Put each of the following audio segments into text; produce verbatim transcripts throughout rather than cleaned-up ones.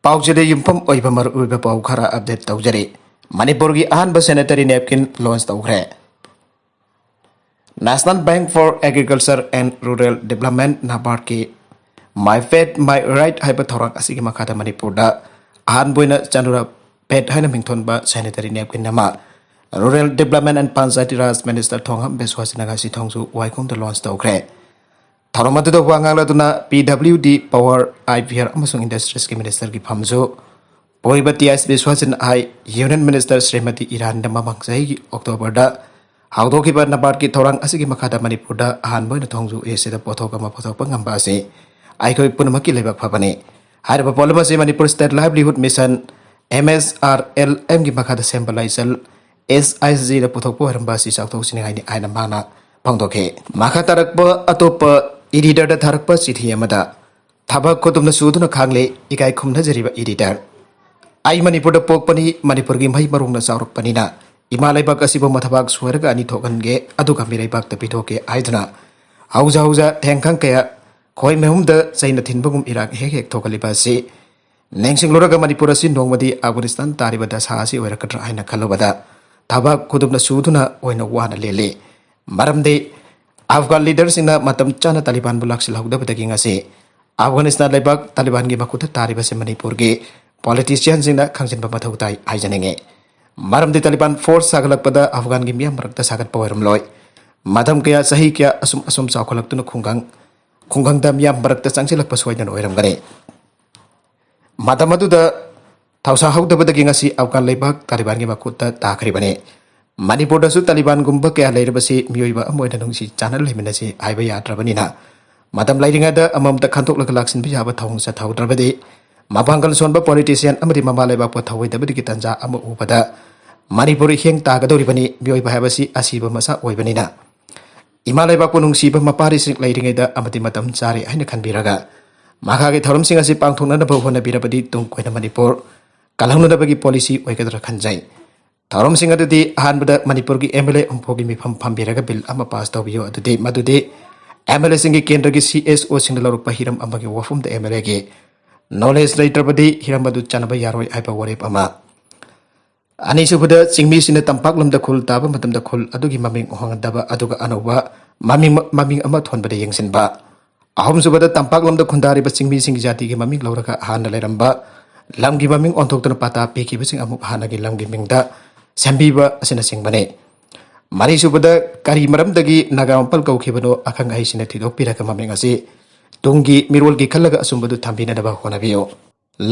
ꯄꯥꯎꯆꯦꯗ ꯌꯨꯝꯐꯝ ꯑꯣꯏꯕ ꯃꯔꯨꯑꯣꯏꯕ ꯄꯥꯎ ꯈꯔ ꯑꯞꯗꯦꯠ ꯇꯧꯖꯔꯤ꯫ ꯃꯅꯤꯄꯨꯔꯒꯤ ꯑꯍꯥꯟꯕ ꯁꯦꯅꯤꯇꯔꯤ ꯅꯦꯞꯀꯤꯟ ꯂꯣꯟꯆ ꯇꯧꯈ꯭ꯔꯦ꯫ National Bank for Agriculture and Rural Development, ꯅꯥꯕꯥꯔꯠꯀꯤ My Pet My Right ꯍꯥꯏꯕ ꯊꯧꯔꯥꯡ ꯑꯁꯤꯒꯤ ꯃꯈꯥꯗ ꯃꯅꯤꯄꯨꯔꯗ ꯑꯍꯥꯟꯕ ꯑꯣꯏꯅ ꯆꯅꯨꯔꯥ ꯄꯦꯠ ꯍꯥꯏꯅ ꯃꯤꯡꯊꯣꯟꯕ ꯁꯦꯅꯤꯇꯔꯤ ꯅꯦꯞꯀꯤꯟ ꯑꯃ rural development and Panchayati Raj minister Thongam ꯕꯤꯁ꯭ꯋꯥꯁꯖꯤꯠꯅ ꯉꯁꯤ ꯊꯣꯡꯖꯨ ꯋꯥꯏꯈꯣꯡꯗ ꯂꯣꯟꯆ ꯇꯧꯈ꯭ꯔꯦ꯫ ꯊꯧꯔꯝ ꯑꯗꯨꯗ ꯋꯥ ꯉꯥꯡꯂꯗꯨꯅ P W D, power, I P R ꯑꯃꯁꯨꯡ ꯏꯟꯗꯁꯇ꯭ꯔꯤꯁꯀꯤ ꯃꯤꯅꯤꯁꯇꯔꯒꯤ ꯐꯝꯁꯨ ꯄꯣꯏꯕ ꯇꯤ ꯑꯥꯏ ꯕꯤꯁ꯭ꯋꯥꯁꯖꯤꯠꯅ ꯍꯥꯏ, ꯌꯨꯅꯤꯌꯟ ꯃꯤꯅꯤꯁꯇꯔ ꯁ꯭ꯔꯤꯃꯇꯤ ꯏꯔꯥꯅꯤꯅ ꯃꯃꯥꯡ ꯆꯍꯤꯒꯤ ꯑꯣꯛꯇꯣꯕꯔꯗ ꯍꯧꯗꯣꯛꯈꯤꯕ ꯅꯥꯕꯥꯔꯠꯀꯤ ꯊꯧꯔꯥꯡ ꯑꯁꯤꯒꯤ ꯃꯈꯥꯗ ꯃꯅꯤꯄꯨꯔꯗ ꯑꯍꯥꯟꯕ ꯑꯣꯏꯅ ꯊꯣꯡꯖꯨ ꯑꯦ ꯁꯤꯗ ꯄꯣꯠꯊꯣꯛ ꯑꯃ ꯄꯨꯊꯣꯛꯄ ꯉꯝꯕ ꯑꯁꯤ ꯑꯩꯈꯣꯏ ꯄꯨꯝꯅꯃꯛꯀꯤ ꯂꯩꯕꯥꯛ ꯐꯕꯅꯤ꯫ ꯍꯥꯏꯔꯤꯕ ꯄꯣꯠꯂꯝ ꯑꯁꯤ ꯃꯅꯤꯄꯨꯔ ꯁ꯭ꯇꯦꯠ ꯂꯥꯏꯚꯂꯤꯍꯨꯗ ꯃꯤꯁꯟ, ꯑꯦꯝ ꯑꯦꯁ ꯑꯥꯔ ꯑꯦꯜ ꯑꯦꯝꯒꯤ ꯃꯈꯥꯗ ꯁꯦꯝꯕ ꯂꯥꯏꯁꯜ, ꯑꯦꯁ ꯑꯥꯏ ꯖꯤꯗ ꯄꯨꯊꯣꯛꯄ ꯑꯣꯏꯔꯝꯕ ꯑꯁꯤ ꯆꯥꯎꯊꯣꯛꯆꯅꯤꯡꯉꯥꯏꯅꯤ ꯍꯥꯏꯅ ꯃꯥꯅ ꯐꯣꯡꯗꯣꯛꯈꯤ꯫ ꯃꯈꯥ ꯇꯥꯔꯛꯄ ꯑꯇꯣꯞꯄ ꯏꯗꯤꯇꯔꯗ ꯊꯥꯔꯛꯄ ꯆꯤꯊꯤ ꯑꯃꯗ, ꯊꯕꯛ ꯈꯨꯗꯨꯝꯅ ꯁꯨꯗꯨꯅ ꯈꯥꯡꯂꯦ, ꯏꯀꯥꯏ ꯈꯨꯝꯅꯖꯔꯤꯕ ꯏꯗꯤꯇꯔ꯫ ꯑꯩ ꯃꯅꯤꯄꯨꯔꯗ ꯄꯣꯛꯄꯅꯤ, ꯃꯅꯤꯄꯨꯔꯒꯤ ꯃꯍꯩ ꯃꯔꯣꯡꯅ ꯆꯥꯎꯔꯛꯄꯅꯤꯅ ꯏꯃꯥ ꯂꯩꯕꯥꯛ ꯑꯁꯤꯕꯨ ꯃꯊꯕꯥꯛ ꯁꯣꯏꯔꯒ ꯑꯅꯤ ꯊꯣꯛꯍꯟꯒꯦ, ꯑꯗꯨꯒ ꯃꯤꯔꯩꯕꯥꯛꯇ ꯄꯤꯊꯣꯛꯀꯦ ꯍꯥꯏꯗꯨꯅ ꯍꯧꯖ ꯍꯧꯖ ꯊꯦꯡꯈꯪ ꯀꯌꯥ ꯈꯣꯏ ꯃꯍꯨꯝꯗ ꯆꯩꯅ ꯊꯤꯟꯕꯒꯨꯝ ꯏꯔꯥꯡ ꯍꯦꯛ ꯍꯦꯛ ꯊꯣꯛꯍꯜꯂꯤꯕ ꯑꯁꯤ ꯅꯤꯡꯁꯤꯡꯂꯨꯔꯒ ꯃꯅꯤꯄꯨꯔ ꯑꯁꯤ ꯅꯣꯡꯃꯗꯤ ꯑꯐꯒꯥꯅꯤꯁꯇꯥꯟ ꯇꯥꯔꯤꯕ ꯗꯁꯥ ꯑꯁꯤ ꯑꯣꯏꯔꯛꯀꯗ꯭ꯔꯥ ꯍꯥꯏꯅ ꯈꯜꯂꯨꯕꯗ ꯊꯕꯛ ꯈꯨꯗꯨꯝꯅ ꯁꯨꯗꯨꯅ ꯑꯣꯏꯅ ꯋꯥꯅ ꯂꯦꯜꯂꯤ꯫ ꯃꯔꯝꯗꯤ ꯑꯐꯒꯥꯟ ꯂꯤꯗꯔꯁꯤꯡꯅ ꯃꯇꯝ ꯆꯥꯅ ꯇꯥꯂꯤꯕꯥꯟꯕꯨ ꯂꯥꯛꯁꯤꯜꯍꯧꯗꯕꯗꯒꯤ ꯉꯁꯤ ꯑꯐꯒꯥꯅꯤꯁꯇꯥꯟ ꯂꯩꯕꯥꯛ ꯇꯥꯂꯤꯕꯥꯟꯒꯤ ꯃꯈꯨꯠꯇ ꯇꯥꯔꯤꯕꯁꯤ ꯃꯅꯤꯄꯨꯔꯒꯤ ꯄꯣꯂꯤꯇꯤꯁꯤꯌꯥꯟꯁꯤꯡꯅ ꯈꯪꯖꯤꯟꯕ ꯃꯊꯧ ꯇꯥꯏ ꯍꯥꯏꯖꯅꯤꯡꯏ꯫ ꯃꯔꯝꯗꯤ ꯇꯥꯂꯤꯕꯥꯟ ꯐꯣꯔꯁ ꯁꯥꯒꯠꯂꯛꯄꯗ ꯑꯐꯒꯥꯟꯒꯤ ꯃꯤꯌꯥꯝ ꯃꯔꯛꯇ ꯁꯥꯒꯠꯄ ꯑꯣꯏꯔꯝꯂꯣꯏ꯫ ꯃꯇꯝ ꯀꯌꯥ, ꯆꯍꯤ ꯀꯌꯥ ꯑꯁꯨꯝ ꯑꯁꯨꯝ ꯆꯥꯎꯈꯠꯂꯛꯇꯨꯅ ꯈꯨꯡꯒꯪ, ꯈꯨꯡꯒꯪꯗ ꯃꯤꯌꯥꯝ ꯃꯔꯛꯇ ꯆꯪꯁꯤꯜꯂꯛꯄ ꯁꯣꯏꯗꯅ ꯑꯣꯏꯔꯝꯒꯅꯤ꯫ ꯃꯇꯝ ꯑꯗꯨꯗ ꯊꯧꯁꯥꯍꯧꯗꯕꯗꯒꯤ ꯉꯁꯤ ꯑꯐꯒꯥꯟ ꯂꯩꯕꯥꯛ ꯇꯥꯂꯤꯕꯥꯟꯒꯤ ꯃꯈꯨꯠꯇ ꯇꯥꯈ꯭ꯔꯤꯕꯅꯤ꯫ ꯃꯅꯤꯄꯨꯔꯗꯁꯨ ꯇꯥꯂꯤꯕꯥꯟꯒꯨꯝꯕ ꯀꯌꯥ ꯂꯩꯔꯕꯁꯤ ꯃꯤꯑꯣꯏꯕ ꯑꯃ ꯑꯣꯏꯅ ꯅꯨꯡꯁꯤ ꯆꯥꯟꯅꯅ ꯂꯩꯃꯤꯟꯅꯁꯤ ꯍꯥꯏꯕ ꯌꯥꯗ꯭ꯔꯕꯅꯤꯅ, ꯃꯇꯝ ꯂꯩꯔꯤꯉꯩꯗ ꯑꯃꯃꯝꯇ ꯈꯟꯗꯣꯛꯂꯒ ꯂꯥꯛꯁꯤꯟꯕ ꯌꯥꯕ ꯊꯧꯑꯣꯡ ꯆꯠꯊꯍꯧꯗ꯭ꯔꯕꯗꯤ ꯃꯄꯥꯡꯒꯜ ꯁꯣꯟꯕ ꯄꯣꯂꯤꯇꯤꯁꯤꯌꯥꯟ ꯑꯃꯗꯤ ꯃꯃꯥ ꯂꯩꯕꯥꯛꯄꯨ ꯊꯧꯑꯣꯏꯗꯕꯗꯒꯤ ꯇꯥꯟꯖꯥ ꯑꯃ ꯎꯕꯗ ꯃꯅꯤꯄꯨꯔ ꯏꯍꯦꯡ ꯇꯥꯒꯗꯧꯔꯤꯕꯅꯤ꯫ ꯃꯤꯑꯣꯏꯕ ꯍꯥꯏꯕꯁꯤ ꯑꯁꯤꯕ ꯃꯆꯥ ꯑꯣꯏꯕꯅꯤꯅ, ꯏꯃꯥ ꯂꯩꯕꯥꯛꯄꯨ ꯅꯨꯡꯁꯤꯕ ꯃꯄꯥꯔꯤꯁꯤꯡ ꯂꯩꯔꯤꯉꯩꯗ ꯑꯃꯗꯤ ꯃꯇꯝ ꯆꯥꯔꯦ ꯍꯥꯏꯅ ꯈꯟꯕꯤꯔꯒ ꯃꯈꯥꯒꯤ ꯊꯧꯔꯝꯁꯤꯡ ꯑꯁꯤ ꯄꯥꯡꯊꯣꯛꯅꯅꯕ ꯍꯣꯠꯅꯕꯤꯔꯕꯗꯤ ꯇꯨꯡ ꯀꯣꯏꯅ ꯃꯅꯤꯄꯨꯔ ꯀꯜꯍꯧꯅꯅꯕꯒꯤ ꯄꯣꯂꯤꯁꯤ ꯑꯣꯏꯒꯗ꯭ꯔꯥ ꯈꯟꯖꯩ꯫ ꯊꯧꯔꯝꯁꯤꯡ ꯑꯗꯨꯗꯤ ꯑꯍꯥꯟꯕꯗ ꯃꯅꯤꯄꯨꯔꯒꯤ ꯑꯦꯝ ꯑꯦꯜ ꯑꯦ ꯍꯨꯝꯐꯨꯒꯤ ꯃꯤꯐꯝ ꯐꯝꯕꯤꯔꯒ ꯕꯤꯜ ꯑꯃ ꯄꯥꯁ ꯇꯧꯕꯤꯌꯨ, ꯑꯗꯨꯗꯤ ꯃꯗꯨꯗꯤ ꯑꯦꯝ ꯑꯦꯜ ꯑꯦꯁꯤꯡꯒꯤ ꯀꯦꯟꯗ꯭ꯔꯒꯤ ꯁꯤ ꯑꯦꯁ ꯑꯣꯁꯤꯡꯅ ꯂꯧꯔꯛꯄ ꯍꯤꯔꯝ ꯑꯃꯒꯤ ꯋꯥꯐꯝꯗ ꯑꯦꯝ ꯑꯦꯜ ꯑꯦꯒꯤ ꯅꯣꯂꯦꯖ ꯂꯩꯇ꯭ꯔꯕꯗꯤ ꯍꯤꯔꯝ ꯑꯗꯨ ꯆꯥꯅꯕ ꯌꯥꯔꯣꯏ ꯍꯥꯏꯕ ꯋꯥꯔꯦꯞ ꯑꯃ꯫ ꯑꯅꯤꯁꯨꯕꯗ, ꯆꯤꯡꯃꯤꯁꯤꯡꯅ ꯇꯝꯄꯥꯛ ꯂꯝꯗ ꯈꯨꯜ ꯇꯥꯕ ꯃꯇꯝꯗ ꯈꯨꯜ ꯑꯗꯨꯒꯤ ꯃꯃꯤꯡ ꯍꯣꯡꯍꯟꯗꯕ, ꯑꯗꯨꯒ ꯑꯅꯧꯕ ꯃꯃꯤꯡ, ꯃꯃꯤꯡ ꯑꯃ ꯊꯣꯟꯕꯗ ꯌꯦꯡꯁꯤꯟꯕ꯫ ꯑꯍꯨꯝꯁꯨꯕꯗ, ꯇꯝꯄꯥꯛ ꯂꯝꯗ ꯈꯨꯟꯗꯥꯔꯤꯕ ꯆꯤꯡꯃꯤꯁꯤꯡꯒꯤ ꯖꯥꯇꯤꯒꯤ ꯃꯃꯤꯡ ꯂꯧꯔꯒ ꯍꯥꯟꯅ ꯂꯩꯔꯝꯕ ꯂꯝꯒꯤ ꯃꯃꯤꯡ ꯑꯣꯟꯊꯣꯛꯇꯨꯅ ꯄꯥꯇꯥ ꯄꯤꯈꯤꯕꯁꯤꯡ ꯑꯃꯨꯛ ꯍꯥꯟꯅꯒꯤ ꯂꯝꯒꯤ ꯃꯤꯡꯗ ꯁꯦꯝꯕꯤꯕ ꯑꯁꯤꯅꯆꯤꯡꯕꯅꯤ꯫ ꯃꯔꯤꯁꯨꯕꯗ, ꯀꯔꯤ ꯃꯔꯝꯗꯒꯤ ꯅꯥꯒꯥ ꯃꯄꯥꯜ ꯀꯧꯈꯤꯕꯅꯣ ꯑꯈꯪ ꯑꯍꯩꯁꯤꯡꯅ ꯊꯤꯗꯣꯛꯄꯤꯔꯒ ꯃꯃꯤꯡ ꯑꯁꯤ ꯇꯨꯡꯒꯤ ꯃꯤꯔꯣꯜꯒꯤ ꯈꯜꯂꯒ ꯑꯆꯨꯝꯕꯗꯨ ꯊꯝꯕꯤꯅꯅꯕ ꯍꯣꯠꯅꯕꯤꯌꯨ꯫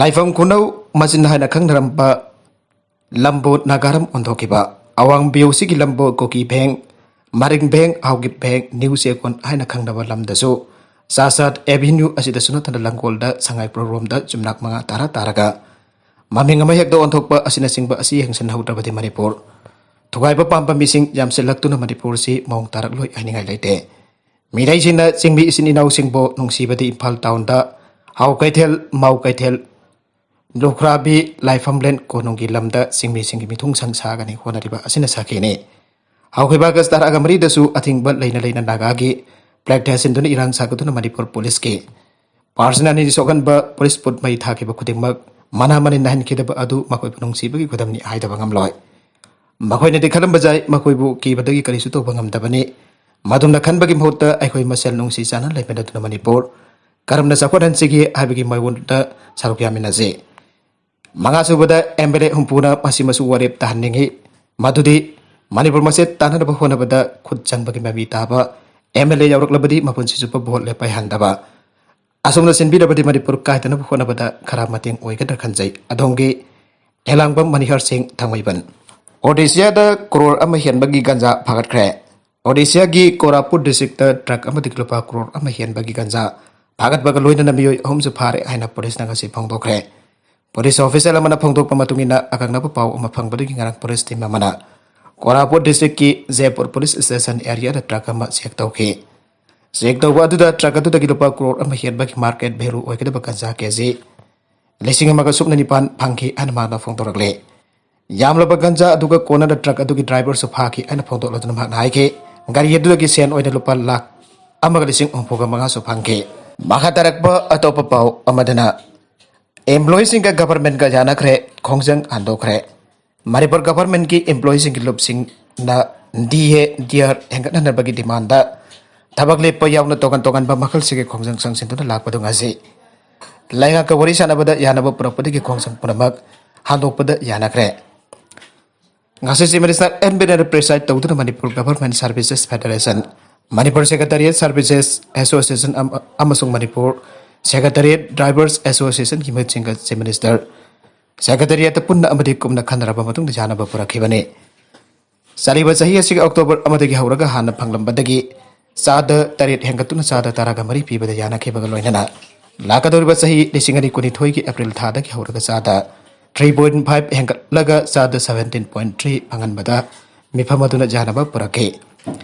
ꯂꯥꯏꯐꯝ ꯈꯨꯅꯧ ꯃꯆꯤꯟ ꯍꯥꯏꯅ ꯈꯪꯅꯔꯝꯕ ꯂꯝꯕꯣ ꯅꯥꯒꯥꯔꯝ ꯑꯣꯟꯊꯣꯛꯈꯤꯕ꯫ ꯑꯋꯥꯡ ꯕꯤꯌꯣꯁꯤꯒꯤ ꯂꯝꯕꯣ ꯀꯣꯀꯤ ꯚꯦꯡ, ꯃꯔꯤꯡ ꯚꯦꯡ, ꯍꯥꯎꯒꯤꯞ ꯚꯦꯡ, ꯅ꯭ꯌꯨ ꯆꯦꯀꯣꯟ ꯍꯥꯏꯅ ꯈꯪꯅꯕ ꯂꯝꯗꯁꯨ ꯆꯥꯁꯥꯠ ꯑꯦꯚꯤꯅ꯭ꯌꯨ ꯑꯁꯤꯗꯁꯨ ꯅꯠꯇꯅ ꯂꯪꯒꯣꯜꯗ ꯁꯉꯥꯏꯄ꯭ꯔꯧꯔꯣꯝꯗ ꯆꯨꯝꯅꯥꯛ ꯃꯉꯥ ꯇꯥꯔ ꯇꯥꯔꯒ ꯃꯃꯤꯡ ꯑꯃ ꯍꯦꯛꯇ ꯑꯣꯟꯊꯣꯛꯄ ꯑꯁꯤꯅꯆꯤꯡꯕ ꯑꯁꯤ ꯌꯦꯡꯁꯤꯟꯍꯧꯗ꯭ꯔꯕꯗꯤ ꯃꯅꯤꯄꯨꯔ ꯊꯨꯒꯥꯏꯕ ꯄꯥꯝꯕ ꯃꯤꯁꯤꯡ ꯌꯥꯝꯁꯤꯜꯂꯛꯇꯨꯅ ꯃꯅꯤꯄꯨꯔꯁꯤ ꯃꯑꯣꯡ ꯇꯥꯔꯛꯂꯣꯏ ꯍꯥꯏꯅꯤꯡꯉꯥꯏ ꯂꯩꯇꯦ꯫ ꯃꯤꯔꯩꯁꯤꯡꯅ ꯆꯤꯡꯃꯤ ꯏꯆꯤꯟ ꯏꯅꯥꯎꯁꯤꯡꯕꯨ ꯅꯨꯡꯁꯤꯕꯗꯤ ꯏꯝꯐꯥꯜ ꯇꯥꯎꯟꯗ ꯍꯥꯎ ꯀꯩꯊꯦꯜ, ꯃꯥꯎ ꯀꯩꯊꯦꯜ, ꯂꯨꯈ꯭ꯔꯥꯕꯤ, ꯂꯥꯏꯐꯝꯂꯦꯟ ꯀꯣꯅꯨꯡꯒꯤ ꯂꯝꯗ ꯆꯤꯡꯃꯤꯁꯤꯡꯒꯤ ꯃꯤꯊꯨꯡ ꯁꯪ ꯁꯥꯒꯅꯤ ꯍꯣꯠꯅꯔꯤꯕ ꯑꯁꯤꯅ ꯁꯥꯈꯤꯅꯤ꯫ ꯍꯧꯈꯤꯕ ꯑꯥꯒꯁ ꯇꯔꯥꯒ ꯃꯔꯤꯗꯁꯨ ꯑꯊꯤꯡꯕ ꯂꯩꯅ ꯂꯩꯅ ꯅꯥꯒꯥꯒꯤ ꯐ꯭ꯂꯦꯛ ꯊꯥꯁꯤꯟꯗꯨꯅ ꯏꯔꯥꯡ ꯁꯥꯒꯠꯇꯨꯅ ꯃꯅꯤꯄꯨꯔ ꯄꯨꯂꯤꯁꯀꯤ ꯄꯥꯔꯁꯟ ꯑꯅꯤꯗꯤ ꯁꯣꯛꯍꯟꯕ, ꯄꯨꯂꯤꯁ ꯄꯣꯠ ꯃꯩ ꯊꯥꯈꯤꯕ ꯈꯨꯗꯤꯡꯃꯛ ꯃꯅꯥ ꯃꯅꯤꯟ ꯅꯥꯏꯍꯟꯈꯤꯗꯕ ꯑꯗꯨ ꯃꯈꯣꯏꯕꯨ ꯅꯨꯡꯁꯤꯕꯒꯤ ꯈꯨꯗꯝꯅꯤ ꯍꯥꯏꯗꯕ ꯉꯝꯂꯣꯏ꯫ ꯃꯈꯣꯏꯅꯗꯤ ꯈꯜꯂꯝꯕ ꯌꯥꯏ, ꯃꯈꯣꯏꯕꯨ ꯀꯤꯕꯗꯒꯤ ꯀꯔꯤꯁꯨ ꯇꯧꯕ ꯉꯝꯗꯕꯅꯤ꯫ ꯃꯗꯨꯝꯅ ꯈꯟꯕꯒꯤ ꯃꯍꯨꯠꯇ ꯑꯩꯈꯣꯏ ꯃꯁꯦꯜ ꯅꯨꯡꯁꯤ ꯆꯥꯟꯅ ꯂꯩꯃꯤꯟꯅꯗꯨꯅ ꯃꯅꯤꯄꯨꯔ ꯀꯔꯝꯅ ꯆꯥꯎꯈꯠꯍꯟꯁꯤꯒꯦ ꯍꯥꯏꯕꯒꯤ ꯃꯥꯏꯑꯣꯟꯗ ꯁꯔꯨꯛ ꯌꯥꯃꯤꯟꯅꯁꯤ꯫ ꯃꯉꯥꯁꯨꯕꯗ, ꯑꯦꯝ ꯑꯦꯜ ꯑꯦ ꯍꯨꯝꯐꯨꯅ ꯃꯁꯤꯃꯁꯨ ꯋꯥꯔꯦꯞ ꯇꯥꯍꯟꯅꯤꯡꯏ, ꯃꯗꯨꯗꯤ ꯃꯅꯤꯄꯨꯔ ꯃꯆꯦꯠ ꯇꯥꯟꯅꯅꯕ ꯍꯣꯠꯅꯕꯗ ꯈꯨꯠ ꯆꯪꯕꯒꯤ ꯃꯃꯤ ꯇꯥꯕ ꯑꯦꯝ ꯑꯦꯜ ꯑꯦ ꯌꯥꯎꯔꯛꯂꯕꯗꯤ ꯃꯄꯨꯟꯁꯤ ꯆꯨꯞꯄ ꯚꯣꯠ ꯂꯦꯞꯄ ꯌꯥꯍꯟꯗꯕ꯫ ꯑꯁꯨꯝꯅ ꯁꯤꯟꯕꯤꯔꯕꯗꯤ ꯃꯅꯤꯄꯨꯔ ꯀꯥꯏꯗꯅꯕ ꯍꯣꯠꯅꯕꯗ ꯈꯔ ꯃꯇꯦꯡ ꯑꯣꯏꯒꯗ꯭ꯔꯥ ꯈꯟꯖꯩ꯫ ꯑꯗꯣꯝꯒꯤ ꯍꯦꯂꯥꯡꯕꯝ ꯃꯅꯤꯍꯔ ꯁꯤꯡ, ꯊꯥꯡꯃꯩꯕꯟ꯫ ꯑꯣꯗꯤꯁꯥꯗ ꯀ꯭ꯔꯣꯔ ꯑꯃ ꯍꯦꯟꯕꯒꯤ ꯒꯟꯖꯥ ꯐꯥꯒꯠꯈ꯭ꯔꯦ꯫ ꯑꯣꯗꯤꯁꯥꯒꯤ ꯀꯣꯔꯥꯄꯨꯠ ꯗꯤꯁꯇ꯭ꯔꯤꯛꯇ ꯇ꯭ꯔꯛ ꯑꯃꯗꯒꯤ ꯂꯨꯄꯥ ꯀ꯭ꯔꯣꯔ ꯑꯃ ꯍꯦꯟꯕꯒꯤ ꯒꯟꯖꯥ ꯐꯥꯒꯠꯄꯒ ꯂꯣꯏꯅꯅ ꯃꯤꯑꯣꯏ ꯑꯍꯨꯝꯁꯨ ꯐꯥꯔꯦ ꯍꯥꯏꯅ ꯄꯨꯂꯤꯁꯅ ꯉꯁꯤ ꯐꯣꯡꯗꯣꯛꯈ꯭ꯔꯦ꯫ ꯄꯨꯂꯤꯁ ꯑꯣꯐꯤꯁꯤꯌꯦꯜ ꯑꯃꯅ ꯐꯣꯡꯗꯣꯛꯄ ꯃꯇꯨꯡ ꯏꯟꯅ, ꯑꯀꯛꯅꯕ ꯄꯥꯎ ꯑꯃ ꯐꯪꯕꯗꯒꯤ ꯉꯔꯥꯡ ꯄꯨꯂꯤꯁ ꯇꯤꯝ ꯑꯃꯅ ꯀꯣꯔꯥꯄꯨꯠ ꯗꯤꯁꯇ꯭ꯔꯤꯛꯀꯤ ꯖꯦꯄꯨꯔ ꯄꯨꯂꯤꯁ ꯁ꯭ꯇꯦꯁꯟ ꯑꯦꯔꯤꯌꯥꯗ ꯇ꯭ꯔꯛ ꯑꯃ ꯆꯦꯛ ꯇꯧꯈꯤ꯫ ꯆꯦꯛ ꯇꯧꯕ ꯑꯗꯨꯗ ꯇ꯭ꯔꯛ ꯑꯗꯨꯗꯒꯤ ꯂꯨꯄꯥ ꯀ꯭ꯔꯣꯔ ꯑꯃ ꯍꯦꯟꯕꯒꯤ ꯃꯥꯔꯀꯦꯠ ꯚꯦꯂꯨ ꯑꯣꯏꯒꯗꯕ ꯒꯟꯖꯥ ꯀꯦꯖꯤ ꯂꯤꯁꯤꯡ ꯑꯃꯒ ꯁꯨꯞꯅ ꯅꯤꯄꯥꯟ ꯐꯪꯈꯤ ꯍꯥꯏꯅ ꯃꯍꯥꯛꯅ ꯐꯣꯡꯗꯣꯔꯛꯂꯤ꯫ ꯌꯥꯝꯂꯕ ꯒꯟꯖꯥ ꯑꯗꯨꯒ ꯀꯣꯟꯅꯅ ꯇ꯭ꯔꯛ ꯑꯗꯨꯒꯤ ꯗ꯭ꯔꯥꯏꯚꯔꯁꯨ ꯐꯥꯈꯤ ꯍꯥꯏꯅ ꯐꯣꯡꯗꯣꯛꯂꯗꯨꯅ ꯃꯍꯥꯛꯅ ꯍꯥꯏꯈꯤ, ꯒꯥꯔꯤ ꯑꯗꯨꯗꯒꯤ ꯁꯦꯟ ꯑꯣꯏꯅ ꯂꯨꯄꯥ ꯂꯥꯈ ꯑꯃꯒ ꯂꯤꯁꯤꯡ ꯍꯨꯝꯐꯨꯒ ꯃꯉꯥꯁꯨ ꯐꯪꯈꯤ꯫ ꯃꯈꯥ ꯇꯥꯔꯛꯄ ꯑꯇꯣꯞꯄ ꯄꯥꯎ ꯑꯃꯗꯅ, Employeeꯁꯤꯡꯒ governmentꯀ ꯌꯥꯅꯈ꯭ꯔꯦ, ꯈꯣꯡꯖꯪ ꯍꯟꯗꯣꯛꯈ꯭ꯔꯦ꯫ Manipur governmentꯀꯤ employeeꯁꯤꯡꯒꯤ ꯂꯨꯞꯁꯤꯡꯅ D A, D R ꯍꯦꯟꯒꯠꯍꯟꯅꯕꯒꯤ demandꯗ ꯊꯕꯛ ꯂꯦꯞꯄ ꯌꯥꯎꯅ ꯇꯣꯉꯥꯟ ꯇꯣꯉꯥꯟꯕ ꯃꯈꯜꯁꯤꯡꯒꯤ ꯈꯣꯡꯖꯪ ꯆꯪꯁꯤꯟꯗꯨꯅ ꯂꯥꯛꯄꯗꯨ ꯉꯁꯤ ꯂꯩꯉꯥꯛꯀ ꯋꯥꯔꯤ ꯁꯥꯟꯅꯕꯗ ꯌꯥꯅꯕ ꯄꯨꯔꯛꯄꯗꯒꯤ ꯈꯣꯡꯖꯪ ꯄꯨꯝꯅꯃꯛ ꯍꯟꯗꯣꯛꯄꯗ ꯌꯥꯅꯈ꯭ꯔꯦ꯫ ꯉꯁꯤ Chief Minister N. Birendra preside ꯇꯧꯗꯨꯅ Manipur Government Services Federation, Manipur Secretariat Services Association ꯑꯃ-, ꯑꯃꯁꯨꯡ Manipur Secretariat Drivers Associationꯒꯤ ꯃꯤꯍꯨꯠꯁꯤꯡꯒ Chief Minister Secretariatꯇ ꯄꯨꯟꯅ ꯑꯃꯗꯤ ꯀꯨꯞꯅ ꯈꯟꯅꯔꯕ ꯃꯇꯨꯡꯗ ꯌꯥꯅꯕ ꯄꯨꯔꯛꯈꯤꯕꯅꯤ꯫ ꯆꯠꯂꯤꯕ ꯆꯍꯤ ꯑꯁꯤꯒꯤ October ꯑꯃꯗꯒꯤ ꯍꯧꯔꯒ ꯍꯥꯟꯅ ꯐꯪꯂꯝꯕꯗꯒꯤ ꯆꯥꯗ ꯇꯔꯦꯠ ꯍꯦꯟꯒꯠꯇꯨꯅ ꯆꯥꯗ ꯇꯔꯥꯒ ꯃꯔꯤ ꯄꯤꯕꯗ ꯌꯥꯅꯈꯤꯕꯒ ꯂꯣꯏꯅꯅ ꯂꯥꯛꯀꯗꯧꯔꯤꯕ ꯆꯍꯤ ꯂꯤꯁꯤꯡ ꯑꯅꯤ ꯀꯨꯟꯅꯤꯊꯣꯏꯒꯤ April ꯊꯥꯗꯒꯤ ꯍꯧꯔꯒ ꯆꯥꯗ three point five ꯍꯦꯟꯒꯠꯂꯒ ꯆꯥꯗ seventeen point three ꯐꯪꯍꯟꯕꯗ ꯃꯤꯐꯝ ꯑꯗꯨꯅ ꯌꯥꯅꯕ ꯄꯨꯔꯛꯈꯤ꯫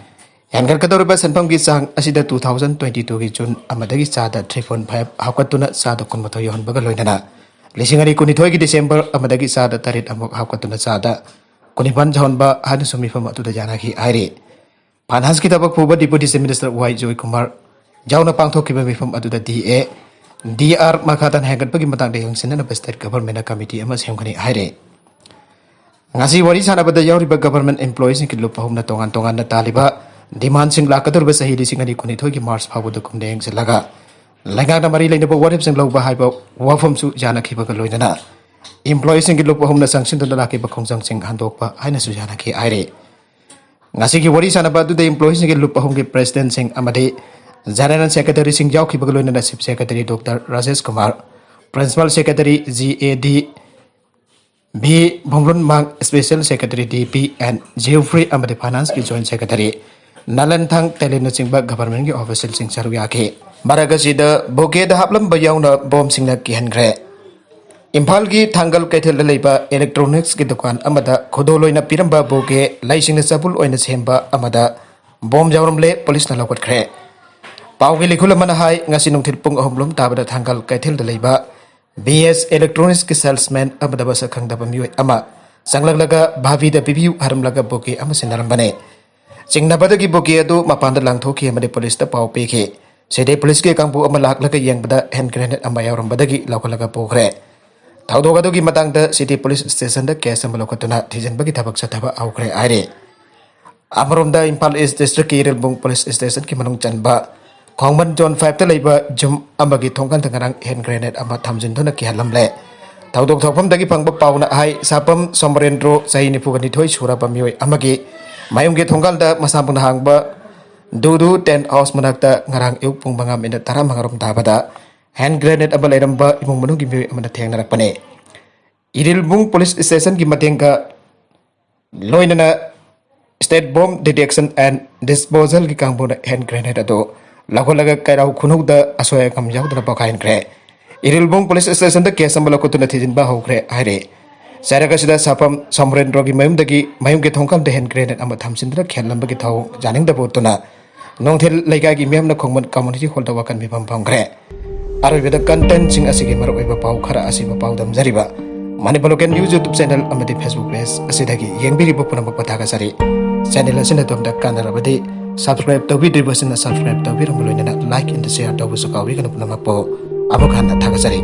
ꯍꯦꯟꯒꯠꯀꯗꯧꯔꯤꯕ ꯁꯦꯟꯐꯝꯒꯤ ꯆꯥꯡ ꯑꯁꯤꯗ two thousand twenty twoꯒꯤ June ꯑꯃꯗꯒꯤ ꯆꯥꯗ three point five ꯍꯥꯞꯀꯠꯇꯨꯅ ꯆꯥꯗ ꯀꯨꯟꯃꯥꯊꯣꯏ ꯌꯧꯍꯟꯕꯒ ꯂꯣꯏꯅꯅ ꯂꯤꯁꯤꯡ ꯑꯅꯤ ꯀꯨꯟꯅꯤꯊꯣꯏꯒꯤ December ꯑꯃꯗꯒꯤ ꯆꯥꯗ ꯇꯔꯦꯠ ꯑꯃꯨꯛ ꯍꯥꯞꯀꯠꯇꯨꯅ ꯆꯥꯗ ꯀꯨꯟꯅꯤꯄꯥꯟ ꯌꯧꯍꯟꯕ ꯍꯥꯏꯅꯁꯨ ꯃꯤꯐꯝ ꯑꯗꯨꯗ ꯌꯥꯅꯈꯤ ꯍꯥꯏꯔꯤ꯫ Financeꯀꯤ ꯊꯕꯛ ꯄꯨꯕ Deputy Chief Minister ꯋꯥꯏ ꯖꯣꯏꯀꯨꯃꯥꯔ ꯌꯥꯎꯅ ꯄꯥꯡꯊꯣꯛꯈꯤꯕ ꯃꯤꯐꯝ ꯑꯗꯨꯗ D A, D R ꯃꯈꯥ ꯇꯥꯅ ꯍꯦꯟꯒꯠꯄꯒꯤ ꯃꯇꯥꯡꯗ ꯌꯦꯡꯁꯤꯟꯅꯅꯕ state governmentꯅ committee ꯑꯃ ꯁꯦꯝꯒꯅꯤ ꯍꯥꯏꯔꯦ꯫ ꯉꯁꯤ ꯋꯥꯔꯤ ꯁꯥꯟꯅꯕꯗ ꯌꯥꯎꯔꯤꯕ government employeeꯁꯤꯡꯒꯤ ꯂꯨꯞ ꯑꯍꯨꯝꯅ ꯇꯣꯉꯥꯟ ꯇꯣꯉꯥꯟꯅ ꯇꯥꯜꯂꯤꯕ demandꯁꯤꯡ ꯂꯥꯛꯀꯗꯧꯔꯤꯕ ꯆꯍꯤ ꯂꯤꯁꯤꯡ ꯑꯅꯤ ꯀꯨꯟꯅꯤꯊꯣꯏꯒꯤ March ꯐꯥꯎꯕꯗ ꯀꯨꯝꯗ ꯌꯦꯡꯁꯤꯜꯂꯒ ꯂꯩꯉꯥꯛꯅ ꯃꯔꯤ ꯂꯩꯅꯕ ꯋꯥꯔꯦꯞꯁꯤꯡ ꯂꯧꯕ ꯍꯥꯏꯕ ꯋꯥꯐꯝꯁꯨ ꯌꯥꯅꯈꯤꯕꯒ ꯂꯣꯏꯅꯅ employeeꯁꯤꯡꯒꯤ ꯂꯨꯞ ꯑꯍꯨꯝꯅ ꯆꯪꯁꯤꯟꯗꯨꯅ ꯂꯥꯛꯈꯤꯕ ꯈꯣꯡꯖꯪꯁꯤꯡ ꯍꯟꯗꯣꯛꯄ ꯍꯥꯏꯅꯁꯨ ꯌꯥꯅꯈꯤ ꯍꯥꯏꯔꯤ꯫ ꯉꯁꯤꯒꯤ ꯋꯥꯔꯤ ꯁꯥꯟꯅꯕ ꯑꯗꯨꯗ employeeꯁꯤꯡꯒꯤ ꯂꯨꯞ ꯑꯍꯨꯝꯒꯤ presidentꯁꯤꯡ ꯑꯃꯗꯤ general secretaryꯁꯤꯡ ꯌꯥꯎꯈꯤꯕꯒ ꯂꯣꯏꯅꯅ Chief Secretary Doctor Rajesh Kumar, Principal Secretary G A D, V ꯚꯣꯝꯂꯨꯟꯃꯥꯡ, Special Secretary D P and Geoffrey ꯑꯃꯗꯤ Financeꯀꯤ Joint Secretary ꯅꯂꯟꯊꯥꯡ ꯇꯦꯂꯦꯟꯅꯆꯤꯡꯕ governmentꯀꯤ officialꯁꯤꯡ ꯁꯔꯨꯛ ꯌꯥꯈꯤ꯫ ꯃꯔꯛ ꯑꯁꯤꯗ bouquetꯗ ꯍꯥꯞꯂꯝꯕ ꯌꯥꯎꯅ ꯕꯣꯝꯁꯤꯡꯅ ꯀꯤꯍꯟꯈ꯭ꯔꯦ꯫ ꯏꯝꯐꯥꯜꯒꯤ ꯊꯥꯡꯒꯜ ꯀꯩꯊꯦꯜꯗ ꯂꯩꯕ electronicsꯀꯤ ꯗꯨꯀꯥꯟ ꯑꯃꯗ ꯈꯨꯗꯣꯜ ꯑꯣꯏꯅ ꯄꯤꯔꯝꯕ bouquet ꯂꯩꯁꯤꯡꯅ ꯆꯕꯨꯜ ꯑꯣꯏꯅ ꯁꯦꯝꯕ ꯑꯃꯗ ꯕꯣꯝ ꯌꯥꯎꯔꯝꯂꯦ, ꯄꯨꯂꯤꯁꯅ ꯂꯧꯈꯠꯈ꯭ꯔꯦ꯫ ꯄꯥꯎꯒꯤ ꯂꯤꯈꯨꯜ ꯑꯃꯅ ꯍꯥꯏ, ꯉꯁꯤ ꯅꯨꯡꯊꯤꯜ ꯄꯨꯡ ꯑꯍꯨꯝ ꯂꯣꯝ ꯇꯥꯕꯗ ꯊꯥꯡꯒꯜ ꯀꯩꯊꯦꯜꯗ ꯂꯩꯕ B S Electronicsꯀꯤ salesman ꯑꯃꯗ ꯃꯁꯛ ꯈꯪꯗꯕ ꯃꯤꯑꯣꯏ ꯑꯃ ꯆꯪꯂꯛꯂꯒ ꯚꯥꯕꯤꯗ ꯄꯤꯕꯤꯌꯨ ꯍꯥꯏꯔꯝꯂꯒ bouquet ꯑꯃ ꯁꯤꯟꯅꯔꯝꯕꯅꯦ꯫ ꯆꯤꯡꯅꯕꯗꯒꯤ bouquet ꯑꯗꯨ ꯃꯄꯥꯟꯗ ꯂꯪꯊꯣꯛꯈꯤ ꯑꯃꯗꯤ ꯄꯨꯂꯤꯁꯇ ꯄꯥꯎ ꯄꯤꯈꯤ꯫ City Police ꯀꯤ ꯀꯥꯡꯕꯨ ꯑꯃ ꯂꯥꯛꯂꯒ ꯌꯦꯡꯕꯗ hand grenade ꯑꯃ ꯌꯥꯎꯔꯝꯕꯗꯒꯤ ꯂꯧꯈꯠꯂꯒ ꯄꯨꯈ꯭ꯔꯦ꯫ ꯊꯧꯗꯣꯛ ꯑꯗꯨꯒꯤ ꯃꯇꯥꯡꯗ City Police Station ꯗ case ꯑꯃ ꯂꯧꯈꯠꯇꯨꯅ ꯊꯤꯖꯤꯟꯕꯒꯤ ꯊꯕꯛ ꯆꯠꯊꯕ ꯍꯧꯈ꯭ꯔꯦ ꯍꯥꯏꯔꯤ꯫ ꯑꯃꯔꯣꯝꯗ ꯏꯝꯐꯥꯜ East District ꯀꯤ ꯏꯔꯤꯜꯕꯨꯡ Police Station ꯒꯤ ꯃꯅꯨꯡ ꯆꯟꯕ ꯈꯣꯡꯃꯟ Zone five ꯇ ꯂꯩꯕ ꯌꯨꯝ ꯑꯃꯒꯤ ꯊꯣꯡꯒꯥꯟꯗ ꯉꯔꯥꯡ hand grenade ꯑꯃ ꯊꯝꯖꯤꯟꯗꯨꯅ ꯀꯤꯍꯜꯂꯝꯂꯦ꯫ ꯊꯧꯗꯣꯛ ꯊꯣꯛꯐꯝꯗꯒꯤ ꯐꯪꯕ ꯄꯥꯎꯅ ꯍꯥꯏ, ꯁꯥꯄꯝ ꯁꯣꯃꯔꯦꯟꯗ꯭ꯔꯣ, ꯆꯍꯤ ꯅꯤꯐꯨꯒ ꯅꯤꯊꯣꯏ ꯁꯨꯔꯕ ꯃꯤꯑꯣꯏ ꯑꯃꯒꯤ ꯃꯌꯨꯝꯒꯤ ꯊꯣꯡꯒꯥꯜꯗ ꯃꯁꯥꯃꯛꯅ ꯍꯥꯡꯕ ꯗꯨꯗꯨ Tent House ꯃꯅꯥꯛꯇ ꯉꯔꯥꯡ ꯑꯌꯨꯛ ꯄꯨꯡ ꯃꯉꯥ ꯃꯤꯅꯠ ꯇꯔꯥꯃꯉꯥꯔꯣꯝ ꯇꯥꯕꯗ hand grenade ꯑꯃ ꯂꯩꯔꯝꯕ ꯏꯃꯨꯡ ꯃꯅꯨꯡꯒꯤ ꯃꯤꯑꯣꯏ ꯑꯃꯅ ꯊꯦꯡꯅꯔꯛꯄꯅꯤ꯫ ꯏꯔꯤꯜꯕꯨꯡ Police Station ꯒꯤ ꯃꯇꯦꯡꯒ ꯂꯣꯏꯅꯅ State Bomb Detection and Disposal ꯒꯤ ꯀꯥꯡꯕꯨꯅ hand grenade ꯑꯗꯨ ꯂꯧꯈꯠꯂꯒ ꯀꯩꯔꯥꯎ ꯈꯨꯅꯧꯗ ꯑꯁꯣꯏ ꯑꯉꯥꯝ ꯌꯥꯎꯗꯅ ꯄꯣꯈꯥꯏꯍꯟꯈ꯭ꯔꯦ꯫ ꯏꯔꯤꯜꯕꯨꯡ Police Station ꯗ case ꯑꯃ ꯂꯧꯈꯠꯇꯨꯅ ꯊꯤꯖꯤꯟꯕ ꯍꯧꯈ꯭ꯔꯦ ꯍꯥꯏꯔꯤ꯫ ꯆꯩꯔꯛ ꯑꯁꯤꯗ ꯁꯥꯐꯝ ꯁꯣꯃꯔꯦꯟꯗ꯭ꯔꯣꯒꯤ ꯃꯌꯨꯝꯗꯒꯤ ꯃꯌꯨꯝꯒꯤ ꯊꯣꯡꯀꯥꯟꯗ hand grenade ꯑꯃ ꯊꯝꯖꯤꯟꯗꯨꯅ ꯈꯦꯠꯂꯝꯕꯒꯤ ꯊꯧꯑꯣꯡ ꯌꯥꯅꯤꯡꯗꯕ ꯎꯠꯇꯨꯅ ꯅꯣꯡꯊꯤꯜ ꯂꯩꯀꯥꯏꯒꯤ ꯃꯤꯌꯥꯝꯅ ꯈꯣꯡꯃꯟ Community Hall ꯗ ꯋꯥꯀꯟ ꯃꯤꯐꯝ ꯐꯝꯈ꯭ꯔꯦ꯫ ꯑꯔꯣꯏꯕꯗ content ꯁꯤꯡ ꯑꯁꯤꯒꯤ ꯃꯔꯨꯑꯣꯏꯕ ꯄꯥꯎ ꯈꯔ ꯑꯁꯤꯕꯨ ꯄꯥꯎꯗꯝꯖꯔꯤꯕ Manipur Local News YouTube channel ꯑꯃꯗꯤ Facebook page ꯑꯁꯤꯗꯒꯤ ꯌꯦꯡꯕꯤꯔꯤꯕ ꯄꯨꯝꯅꯃꯛꯄꯨ ꯊꯥꯒꯠꯆꯔꯤ꯫ Channel ꯑꯁꯤꯅ ꯑꯗꯣꯝꯗ ꯀꯥꯟꯅꯔꯕꯗꯤ subscribe ꯇꯧꯕꯤꯗ꯭ꯔꯤꯕꯁꯤꯡꯅ subscribe ꯇꯧꯕꯤꯔꯝꯕ ꯂꯣꯏꯅꯅ like and share ꯇꯧꯕꯁꯨ ꯀꯥꯎꯕꯤꯒꯅꯨ꯫ ꯄꯨꯝꯅꯃꯛꯄꯨ ꯑꯃꯨꯛ ꯍꯟꯅ ꯊꯥꯒꯠꯆꯔꯤ꯫